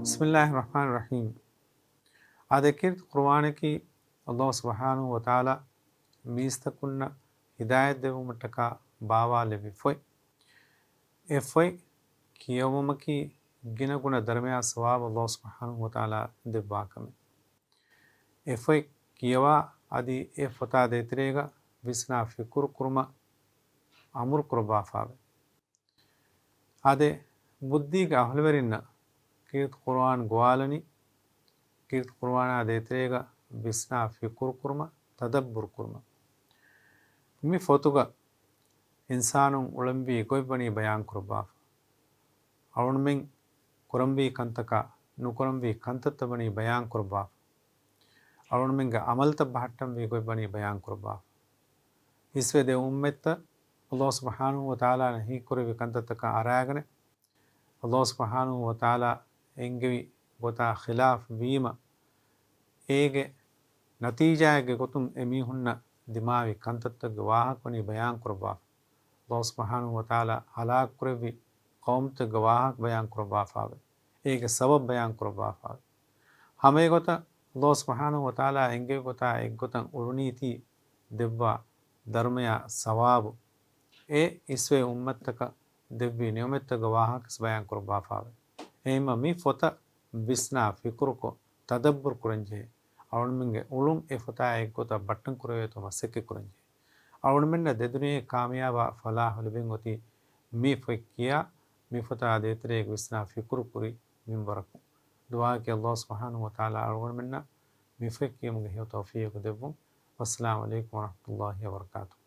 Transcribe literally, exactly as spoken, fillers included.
ބިސްމިއްލާހި ރަޙްމާނި ރަޙީމް. އާދެ، ކީރިތި ޤުރުއާނަކީ ﷲ ސުބްޙާނަހޫ ވަތަޢާލާ މީސްތަކުންނަށް ހިދާޔަތް ދެއްވުމަށްޓަކާ ބާވާލެއްވި ފޮތް. އެ ފޮތް ކިޔެވުމަކީ ގިނަގުނަ ދަރުމަޔާ ސަވާބު ﷲ ސުބްޙާނަހޫ ވަތަޢާލާ ދެއްވާ ކަމެއް. އެ ފޮތް ކިޔަވާ އަދި އެ ފޮތާ ދޭތެރޭގަ ވިސްނާ ފިކުރު ކުރުމަށް އަމުރު ކުރައްވާފާވޭ. އާދެ، ބުއްދީގެ އަހުލުވެރިންނަށް ކީރިތި ޤުރުއާން ގޮވާލަނީ، ކީރިތި ޤުރުއާނާ ދޭތެރޭގަ ވިސްނާ ފިކުރު ކުރުމަށް، ތަދައްބުރު ކުރުމަށް. މި ފޮތުގަ އިންސާނުން އުޅެންވީ ގޮތް ވަނީ ބަޔާން ކުރައްވާފަ. އަޅުންމެން ކުރަންވީ ކަންތަކާ ނުކުރަންވީ ކަންތައްތައް ވަނީ ބަޔާން ކުރައްވާފަ. އަޅުންމެންގެ އަމަލްތައް ބަހައްޓަންވީ ގޮތް ވަނީ ބަޔާން ކުރައްވާފަ. އިސްވެ ދެ އުއްމަތްތައް ﷲ ސުބްޙާނަހޫ ވަތަޢާލާ ނަހީ ކުރެއްވި ކަންތައްތަކަށް އަރާގަނެ، ﷲ ސުބްޙާނަހޫ ވަތަޢާލާ އެންގެވި ގޮތާ ޚިލާފް ވީމަ، އޭގެ ނަތީޖާއެއްގެ ގޮތުން އެމީހުންނަށް ދިމާވި ކަންތައްތަކުގެ ވާހަކަ ވަނީ ބަޔާން ކުރައްވާފަ. ﷲ ސުބްޙާނަހޫ ވަތަޢާލާ ހަލާކު ކުރެއްވި ޤައުމުތަކުގެ ވާހަކަ ބަޔާން ކުރައްވާފާވޭ. އޭގެ ސަބަބް ބަޔާން ކުރައްވާފާވޭ. ހަމައެގޮތަށް ﷲ ސުބްޙާނަހޫ ވަތަޢާލާ އެންގެވި ގޮތާ އެއްގޮތަށް އުޅުނީތީ ދެއްވާ ދަރުމަޔާ ސަވާބު، އެ އިސްވެ އުއްމަތްތަކަށް ދެއްވި ނިޢުމަތްތަކުގެ ވާހަކަސް ބަޔާން ކުރައްވާފާވޭ. އެހެންވީމަ މި ފޮތަށް ވިސްނާ ފިކުރުކޮށް، ތަދައްބުރު ކުރަންޖެހޭ. އަޅުންމެންގެ އުޅުން އެ ފޮތާ އެއްގޮތަށް ބައްޓަން ކުރެވޭތޯ މަސައްކަތް ކުރަންޖެހޭ. އަޅުންމެންނަށް ދެދުނިޔެ ކާމިޔާބާ ފަލާހު ލިބެން އޮތީ މި ފޮތް ކިޔާ، މި ފޮތާ ދޭތެރޭގަ ވިސްނާ ފިކުރު ކުރި މިންވަރަކުން. ދުޢާއަކީ ﷲ ސުބްޙާނަހޫ ވަތަޢާލާ އަޅުގަނޑުމެންނަށް މި ފޮތް ކިޔުމުގެ ހެޔޮ ތައުފީޤު ދެއްވުން. ވައްސަލާމު ޢަލައިކުމް ވަރަޙްމަތުﷲ ވަބަރަކާތުހު.